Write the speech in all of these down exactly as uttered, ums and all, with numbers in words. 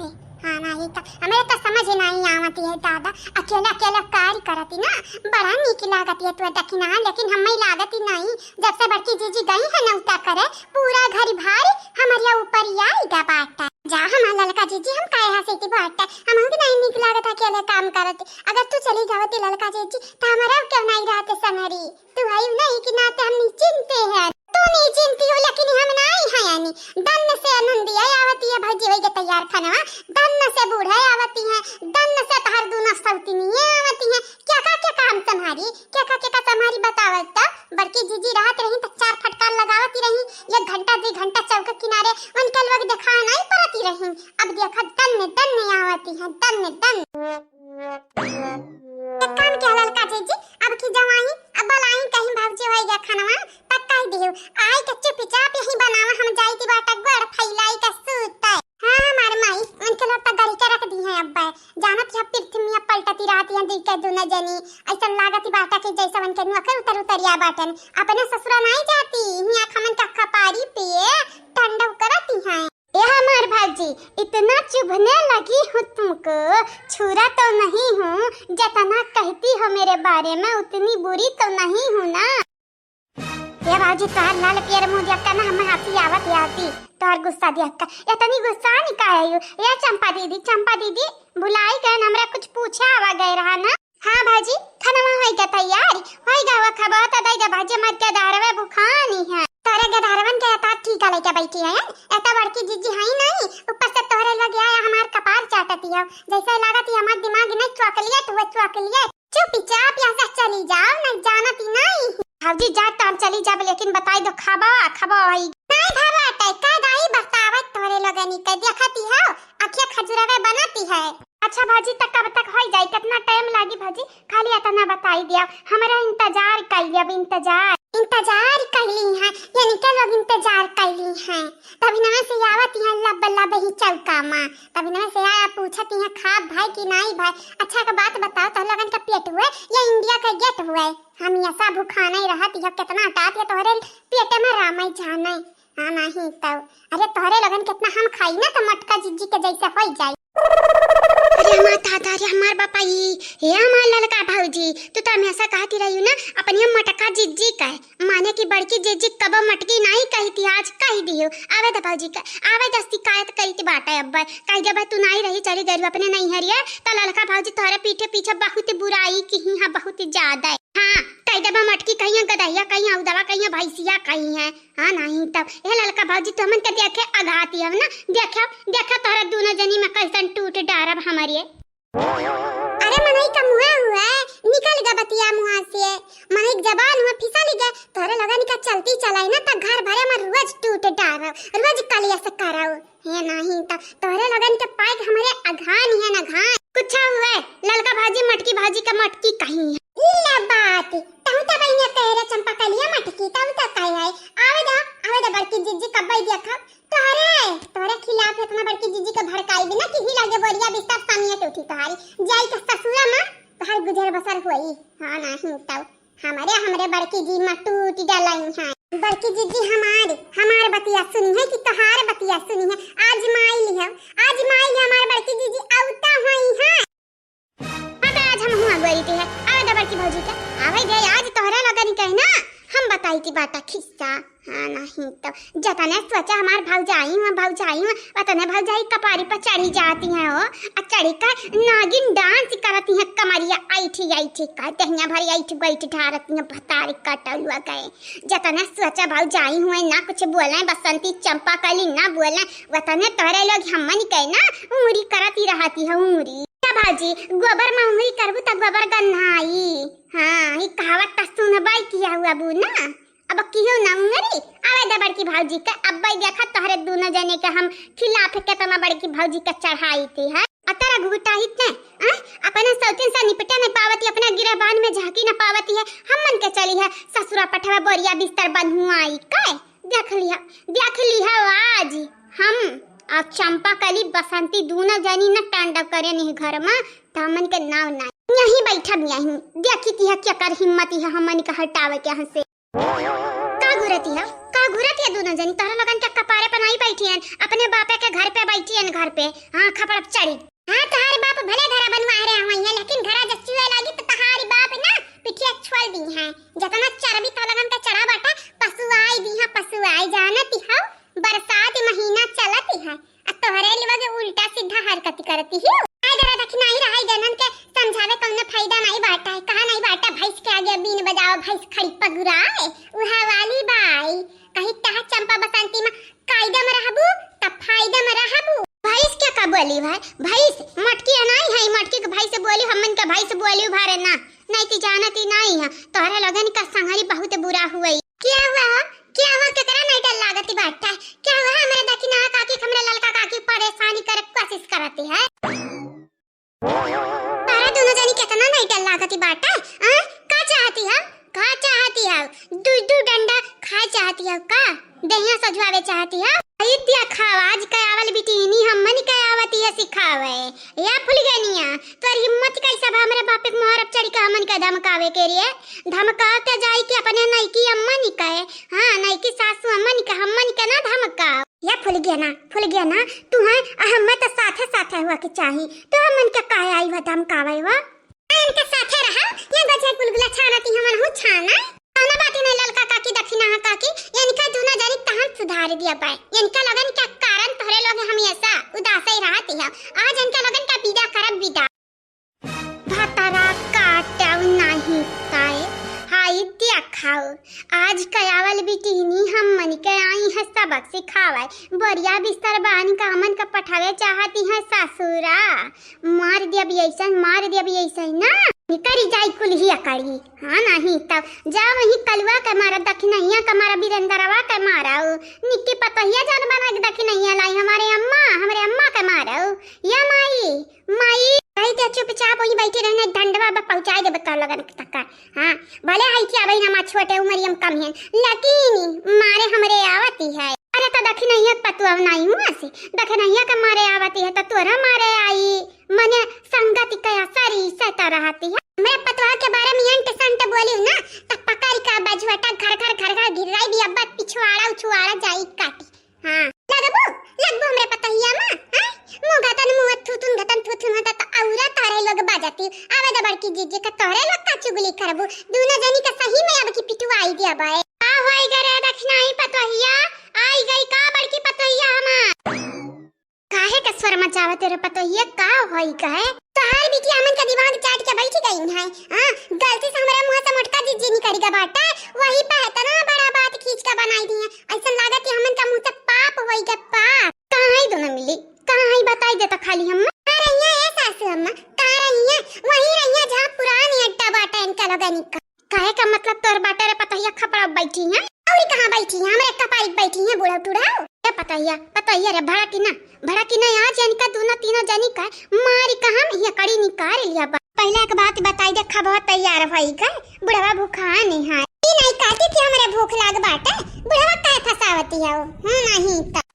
हाँ, नाहीं त, हमरे त समझ नाहीं आवत है दादा, अकेला अकेला कारी करती ना, बड़ा नीक लागत है तू दखिना, लेकिन हमें लागत ही नाहीं, जब से बड़की जीजी गई है नौता करे, पूरा घर भारी हमरे ऊपर ही आई गा बाटा। जा हमार ललका जीजी, हम काहे हंसी की बाटा, हमहू के नाहीं नीक लागत अकेले काम करती, अगर तू चली जावती ललका जीजी, त हमरा क्यों नाहीं रहते संगरी। तू हई नहीं कि नाते हम निश्चिंते हैं। तू निश्चिंती हो, लेकिन हम नाहीं है यानी। दन्न से आनंदी है, आवती है भौजी होई के तैयार खनवा। दन्न से बूढ़े आवती हैं, दन्न से तहर दूनो सौतिनिये आवती हैं। क्या का, क्या काम संभारी, क्या का, क्या का संभारी बतावल तो। बड़की जीजी रहत रही त चार फटकार लगावती रही, एक घंटा, दो घंटा चौक किनारे उनके लोग देखा नाहीं पड़ती रही। अब देखा दन्न, दन्न आवती हैं, दन्न, दन्न। एक काम किया ललका जीजी, अब की जवाई, अब बलाई कहीं भौजी होई गया खनवा, तब कह दियो, आई के चुपचाप यहीं बनावा, हम जाई ती बाटा गोड़ फैलाई के सूते। हाँ, हमार माई, उनके लोग तो गढ़ी के रख दी हैं अब्बे। जानत है पृथ्वी पलटती रहती हैं, दी के दुनो जनी, ऐसा लागत ही बाटा कि जैसे उनके नौकर उतर उतरिया बाटन, अपने ससुरा नाहीं जाती, हियाँ खमन का खपारी पिए, ठंडा करती हैं। ए हमार भाजी, इतना चुभने लगी हूँ तुमको, छुरा तो नहीं हूँ, जितना कहती हो मेरे बारे में उतनी बुरी तो नहीं हूँ ना। ए भाजी, तोहार लाल पियर मुँह देख के ना हमें हंसी आवत है आती, तोहार गुस्सा देख के। इतनी गुस्सा नहीं काहे हो? ए चंपा दीदी, चंपा दीदी, बुलाई गए न, हमरा कुछ पूछे आवा गए रहा ना। हाँ भाजी, खनवा होई गया तैयार, होई गया वो खबा तो दई गया भाजी, मर के दारवे भुखानी है। तोरे गदारवन के एता ठीका लेके बैठी है, एता बड़की जीजी है नहीं, ऊपर से तोहरे लगे आया हमार कपार चाटती है, जैसे लागत ही हमार दिमाग नहीं चॉकलेट हुए, चॉकलेट। चुपचाप यहाँ से चली जाओ, नहीं जानती नहीं। भौजी जा तो हम चली जाब, लेकिन बताई दो खबा, खबा होई। नहीं भवा, तय का दाई बतावत तोहरे लोगनी के देखती हो, अखिया खजुरवे बनती है। अच्छा भाजी, त कब तक होई जाई? कितना टाइम लागी भाजी? खाली इतना बताई दिया, हमरा इंतजार कइली, अब इंतजार। इंतजार कइली हैं, यानी के लोग इंतजार कइली हैं। तभी नवे से आवत हैं लब लब ही चौका माँ। तभी नवे से आया पूछत हैं खाब भाई कि नाई भाई। अच्छा का बात बताओ, तो लोगन का पेट हुए या इंडिया का गेट हुए? हम ऐसा भुखाना ही रहत, यह कितना टाप है तोहरे पेट में रामाई जाने। हाँ, नहीं तो। अरे, तोहरे लोगन कितना हम खाई ना, तो मटका जिज्जी के जैसे होई जाई। अरे हमार दादा, अरे हमार बापा, ई, हे हमार ललका भौजी, तू तो हमेशा कहती रही ना, अपनी हम मटका जिज्जी कहे, माने कि बड़की जिज्जी कबो मटकी नहीं कहती, आज कह दियो। आवे द भौजी के, आवे द शिकायत करी थी बाटे अब्बे, कह दे भाई तू नहीं रही, चली गई अपने नहीं हरिए, तो ललका भौजी तोहरे पीठे पीछे बहुत बुराई की ही, हाँ, बहुत ज्यादा। हाँ, कह देबा मटकी कहिया, गदहिया कहिया, उदवा कहिया, भैंसिया कहिया। हाँ, नहीं तब। ए ललका भौजी, तू हमन के देखे अघाती हव ना? देखे, देखे तोहरा दूनो जनी में कैसन टूट डारब हमरे। अरे मनई का मुँह हुआ, निकल गा बतिया मुँह से। मनई के जबान हुआ फिसल गा। तोहरे लोगन का चलती चलाई ना त घर भरे में रोज टूट डारब, रोज कलेश करब। हे नहीं त तोहरे लोगन के पाए के हमरे अघान है ना घान। कुछ हुए, ललका भाजी मटकी भाजी का मटकी कहीं है। ई ले बात, तहु त बहिनिया कहे रे चंपा कलिया मटकी, तहु त कहे है। आवे दा, आवे दा बड़की जिज्जी कब्बई देखा। तोहरे, तोहरे खिलाफ इतना बड़की जिज्जी के भड़काई बिना कि ही लगे बोरिया बिस्तर समियत उठी तोहारी। जाई के ससुरा में तोहार गुजर बसर होई। हाँ नहीं तब। हमरे, हमरे बड़की जी मा टूट डलाई हैं। बड़की जीजी हमार, हमार बतिया सुनी है कि तोहार बतिया सुनी है? आजमाई लिहव, आजमाई लिहव हमार बड़की जीजी, औता होई है। हाँ, तो आज हम हुआ गोरी ती है। आवे दे बड़की भौजी के, आवे दे, आज तोहरे लोगन के ना, हम बताई की बाटा खिस्सा। हाँ, नहीं तो जतने सोचा हमार भौजाई हुआ, भौजाई हुआ, वतने भौजाई कपारी पर चढ़ी जाती हैं हो, आ चढ़ी कर नागिन डांस करती हैं, कमरिया ऐठी ऐठी कर, दहिया भरी ऐठ बैठ ढारती हैं, भतारी कटलुआ गए। जतने सोचा भौजाई हुए ना कुछ बोले, बसंती चंपा कली ना बोले, वतने तोहरे लोग हमन के ना उंगरी करती रहती है, उंगरी। क्या भाजी, गोबर में उंगरी करबू त गोबर गन्हाई। हाँ, ई कहावत त सुनबाई किया हुआ बू ना। अब किहो ना उंगरी, आवे दे बड़की भौजी के, अब भाई देखा तोहरे दूनो जने के हम खिलाफ केतना बड़की भौजी के चढ़ाई थी है। अतरा घुघुटाहित ने, आ? अपने सौतिन से निपटे नहीं पावती, अपने गिरबान में झांकी न पावती है, हमन के चली है ससुरा पठवा बोरिया बिस्तर बंधुआई के। देख लिहा, देख लिहा आज हम आ चंपा कली बसंती दूनो जनी न तांडव करे नहीं घर में, त हमन के नाव ना। यहीं बैठब, यहीं देखी तिहा केकर हिम्मत है हमन के हटावे के यहाँ से। का घुरती है, का घुरती है दूनो जनी? तोहरा लोगन के कपारे पर वहीं बैठी हैं, अपने बापे के घर पे बैठी हैं, घर पे। हाँ, खपड़प चढ़ी। हाँ, तोहार बाप भले घरा बनवाए रहे हुए हैं, लेकिन घरा जब चुए लागी तो तोहार बाप ना पिठिया छोल दी है। जतना चर्बी तो लगन के चढ़ा बाटा, पशु आई दी है, पशु आई जानती हो। बरसात महीना चलती है, आ तोहरे लोग उल्टा सीधा हरकत करती हो। आई जरा दखिनाही रहाई जनन के समझावे कौनो फायदा नहीं बाटा है। कहा नहीं बाटा, भैंस के आगे बीन बजाओ, भैंस खड़ी पगुराए, उहा वाली बाई। कहीं कहा चंपा बसंती में कायदा में रहबू, तब फायदा में रहबू। भैंस के का बोली भाई? भैंस मटकी है नहीं है, मटकी के भाई से बोली, हमन के भाई से बोली भारे ना, नहीं ती जानती नहीं है। तोहरे लोगन का संगरी बहुत बुरा हुई। क्या हुआ हो? क्या हुआ? केकरा नहीं डर लागती बाटा? क्या हुआ? हमरे दखिना काकी, हमरे ललका काकी परेशानी करे कोशिश करती है। तारा दोनों जनी केतना नहीं डर लागती बाटा? आ? का चाहती हो? का चाहती हो? दू दू डंडा खाए चाहती हो का? देहिया सजवावे चाहती हो? आई देखा, आज के आवल बिटिनी हमन के आवती है सिखावे। या फुलगेनिया, तोर हिम्मत कैसे बा हमरे बाप के मोहर पर चढ़ी के हमन के धमकावे के रे? धमका के जाई के अपने नईकी अम्मन के, हाँ, नईकी सासू अम्मन के, हमन के ना धमकाओ। या फुलगेना, फुलगेना, तू है, आ हमें तो साथे साथे हुआ के चाही, तो हमन के काहे आई हुआ धमकावे हुआ? इनके साथे रहा, या गजर गुलगुला छानती हमन हूँ छाना। कौनो बात नहीं ललका काकी, दखिना काकी, इनका दूना जनी तहन सुधार दिया पाए। इनका लोगन का कारण तोहरे लोग हमेशा उदास ही रहती है। आज इनका लोगन का विदा करब विदा। भतरा काटव नाही ताए, हाई देखा हो। आज के आवल बिटिनी हमन के आई है सबक सिखावे। बोरिया बिस्तर बांध के हमन के पठावे चाहती है ससुरा। मार दिया भी ऐसा, मार दिया भी ऐसा ना। निकरी जाई कुल्हिया करी। हाँ नहीं तब जा वहीं कलुआ के मारा, दखिनहिया के मारा, बिरेंदरवा के मारा। उ निक्की पतोहिया जान बना के दखिनहिया लाई, हमारे अम्मा, हमारे अम्मा के मारा। या माई, माई, कही दे चुपचाप वहीं बैठी रहने, डंडवा बा पहुँचाई दे बता लगन तक। हाँ, भले है कि अबही हमार छोटे उमरिया में कम है, लेकिन मारे हमरे आवती है। अरे तो दखिनहिया के पतुआ नहीं हुआ से, दखिनहिया के मारे आवती है तो तोरा मारे आई। मने संगति के असर ही सहता रहती है। हमरे पतुआ के बारे में अंट संट बोली ना, तो पकड़ का बजुआटा घर घर घर घर गिराई भी, अब पिछवाड़ा उछवाड़ा जाई काटी। हाँ, लगबू, लगबू हमरे पतोहिया मा, हैं? मुँह घतन मुँह थूथुन घतन थूथुन होता तो औरा तोहरे लोग बाजती। आवे दे बड़की जीजी का तोहरे लोग का चुगली करबू। दूनो जनी का सही में अब की पिटवाई दिया बाए। का होई गरे दखिनाही पतोहिया? आई गई का बड़की पतोहिया हमार? काहे का स्वर मचावत रे पतोहिया? का होई गए? तोहार बिटिया हमन का दिमाग चाट के बैठ गई है। हाँ, गलती से हमरे मुँह से मोटका जीजी निकल गया बाटा, वही पे इतना बड़ा बात खींच के बनाई दी है। ऐसा लागत है हमन का मुँह से पाप होई गया, पाप। कहाँ है दोनों मिली? कहाँ है बताई देता खाली हम। कहाँ रही है ए सासू अम्मा? कहाँ रही है? वही रही है जहाँ पुरानी अड्डा बाटा इनका लोगन का। कहे का मतलब तोर बाटे रे पतोहिया खपड़ा बैठी है? और कहाँ बैठी है? हमरे कपारी बैठी है बूढ़ा टूढ़ा। ए पतोहिया, पतोहिया रे भड़की ना, भड़की ना आज इनका दोनों तीनों जनी का मारी का हम ये कड़ी निकाल लिया बा। पहले एक बात बताई दे, खबवा तैयार होई गए, बुढ़वा भूखा नहीं है। ई नहीं कहती थी हमरे भूख लाग बाटे, बुढ़वा काहे फसावती है वो? हम्म, नहीं तो।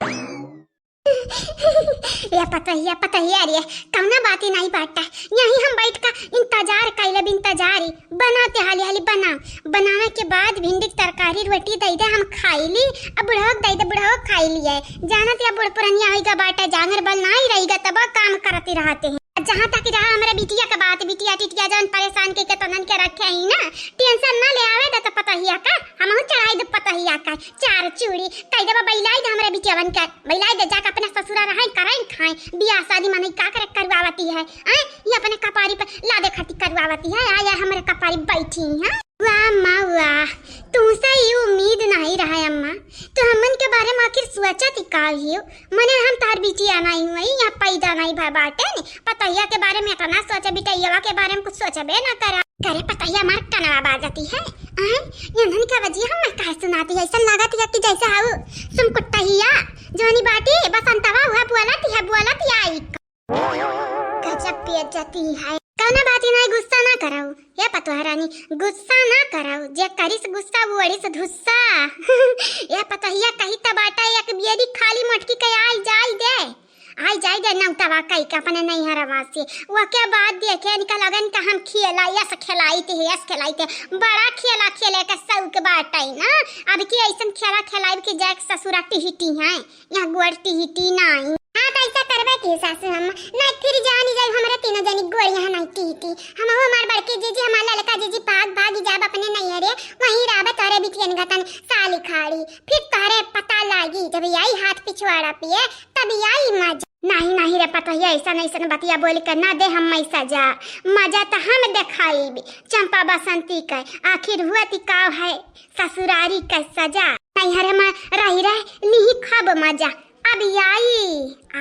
या पतोहिया, पतोहिया रे, कौना बात ही नहीं बाटा। यहीं हम बैठ का इंतजार कैले, इंतजार ही। बनाते हाली हाली बनाओ। बनावे के बाद भिंडी की तरकारी रोटी दे दे, हम खाई ली। अब बुढ़वा के दे दे, बुढ़वा खाई लिए। जानत या बूढ़ पुरनिया होई गा बाटा, जांगर बल नहीं रही गा, तब काम करती रहते हैं। जहाँ तक रहा हमरे बिटिया का बात, बिटिया टिटिया जौन परेशान के, के तनन के रखे ही ना, टेंशन ना ले आवे दे तो पतोहिया का, हमहू चढ़ाई दे पतोहिया का। चार चूड़ी कह देबा, बैलाई दे हमरे बिटियावन के, बैलाई दे जाके अपने ससुरा रहे, करें खाए, बियाह शादी मनई का करे करवावती है, आए, ये अपने कपारी पे लादे खातिर करवावती है, आए, आए हमरे कपारी बैठी है। वाह माँ वाह, तुमसे ई उम्मीद नहीं रहा अम्मा, तो हमन के बारे में आखिर सोचत ही का हियो? मने हम तार बिटिया नहीं हुई, यहाँ पैदा नहीं भय बाटे ने, पतोहिया के बारे में इतना सोचे, बिटियावा के बारे में कुछ सोचबे ना करा। करे पतोहिया मार कनवा बाजती है, आए, ये नन का बजिया हम मैं काहे सुनाती है, ऐसा लागत है कि जैसे हाउ सुम कुटहिया, जोनी बाटी, बसंतवा हुआ बोलत है, बोलत है आई। गजब बेइज्जती है। कौनो बात ही नहीं, गुस्सा ना कराऊ। हे पतोह रानी, गुस्सा ना कराऊ। जे करिस गुस्सा, वो अड़िस धुस्सा। हे पतोहिया कही त बाटा, एक बियरी खाली मटकी के आई जाई दे। आई जाई दे नौतवा कई के अपने नैहरवा से। ओके बाद देखे इनका लगन का हम खेला, यस खेलाई थे, यस खेलाई थे। बड़ा खेला खेले के शौक बाटे ना। अब की ऐसन खेला खेलाइब कि जाए के ससुरा टिहिटी हैं, यहाँ गोड़ टिहिटी नाई। हाँ, तो ऐसा करबे की सासू हम, ना फिर जानी जाए हमरे तीनों जनी गोड़ यहाँ नाई टिहिटी। हम हमार बड़की जीजी, हमार ललका जीजी भाग भागी जाब अपने नैहरे, वहीं रहबे तोरे बिटियन गतन साली खाड़ी। फिर तोरे पता लागी जब आई हाथ पिछवाड़ा पिए, तब आई मजा। नहीं, नहीं रे पतोहिया, ऐसन ऐसन बतिया बोल के ना दे हम सजा। मजा त हम देखाइब चंपा बसंती के, आखिर हुआ ती का है ससुरारी के सजा। नैहर में रही रह लिही खूब मजा। अब आई,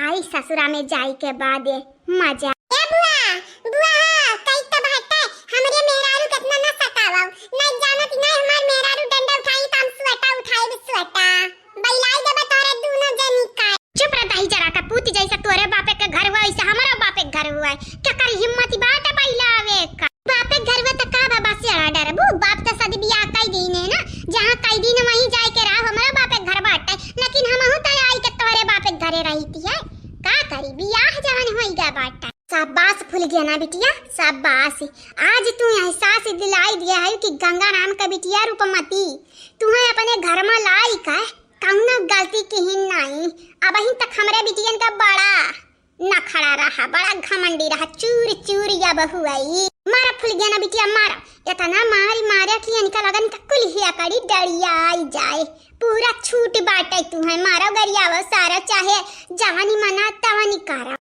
आई ससुरा में जाई के बाद मजा। ए बुआ, बुआ हो, कई तो बाटे, हमरे मेहरारू केतना ना सतावो। नहीं जानत, नहीं हमार मेहरारू डंडा उठाई त हम स्वटा उठाई, स्वटा। बैलाई देबे तोरे दूनो जनी का। चुप रह दही जरा का पूत, जैसे तोरे बापे के घर हुआ, वैसे हमारा बापे के घर हुआ है। केकर हिम्मत बाटे बैलावे का? बापे के घर हुआ त का बा, बस जरा डरबू? बाप त शादी बियाह कई दिन है ना, जहाँ कई दिन वहीं जाए के रहा, हमारा बापे के घर बाटे, लेकिन हमहू त आई के तोरे बापे के घरे रहिती है। का करी, बियाह जवन होई गा बाटे। शाबाश फुलगेना बिटिया, शाबाश। आज तू एहसास दिलाई दिया है कि गंगाराम का बिटिया रूपमती, तुहे अपने घर में लाई का कौनो गलती किहिन नाई। अबहिन तक हमरे बिटियन का बड़ा नखड़ा रहा, बड़ा घमंडी रहा, चूर चूर या बहुआई। मारा फुलगेना बिटिया, मारा। इतना मारी मारे कि इनका लगन का कुल हिया कड़ी डरिया आई जाए। पूरा छूट बाटे तुहे, मारो गरियावो सारा, चाहे जवनी मना तवनी करा।